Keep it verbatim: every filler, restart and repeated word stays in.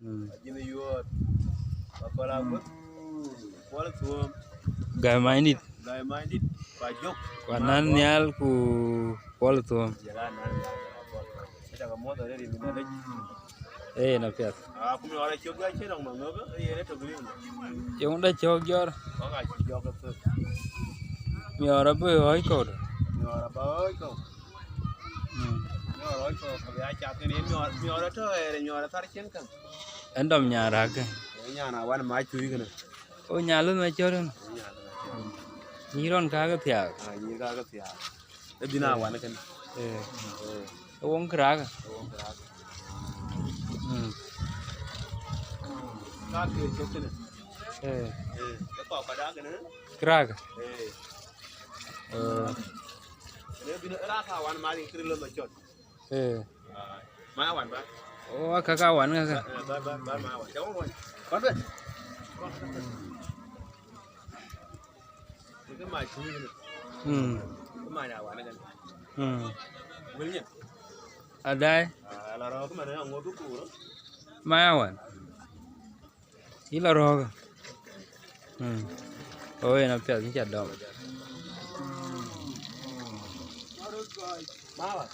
Mm. Ajïn yuɔɔt. Ba kɔl aguëth. Kuɔl thuɔɔm. Gäi manydït. Gäi manydït. Ba jök. Ku anan nhial ku kuɔl thuɔɔm. Jël anan nhial ku kuɔl thuɔɔm. Ëcä ke muɔ̈th arëët rin ëmën lec. Ee, na piɛth. Ah, ku miɔɔr acök ya cï rɔŋ nɔm nɔm, ee, yen ë tök rin. Yeŋö da cök jɔr? Wak acï jɔk ë thök. Miɔɔr abï ɣɔ̈c kɔ̈u dë? Miɔɔr abï ɣɔ̈c kɔ̈u. Mm. Miɔɔr ɣɔ̈c kɔ̈u, ka bï a cath kënë, miɔɔr, miɔɔr atɔ̈ ɣɛɛr, miɔɔr athär cïn käŋ. Ɛn dɔm nyan räk kë. Ee, nyan awan mac tui kënë. O, nyan luth macɔt kënë. Ee, nyan luth macɔt. Nyïïr ɣɔn kakë thiaak. Ah, nyïïr kakë thiaak. Ë bïn a wan kënë. Ee. Ee. Ë woŋ këraakë. Ë woŋ këraakë. Mm. Ka kë cök kënë. Ee. Ee, ë kɔk kɔda kënë. Këraakë. Ee. Ee. Ë bïn ë raak a wan mal in kërë lɔ macɔt. Ee. Ah, ma wan ba. O, aka ka wan aka. Ba, ba, ba, ba, ma wan. Jam wan. Kɔn bɛ. Kë mac tui kënë. Mm. Kë mac awan kënë. Mm. Wël nyɛ. Adai. Ah, la rɔɔk man ya ŋot ku kuur. Ma ya wan. Yï la rɔɔk. Mm. O, yen apiɛth, yïn ca dɔm. Ma wan.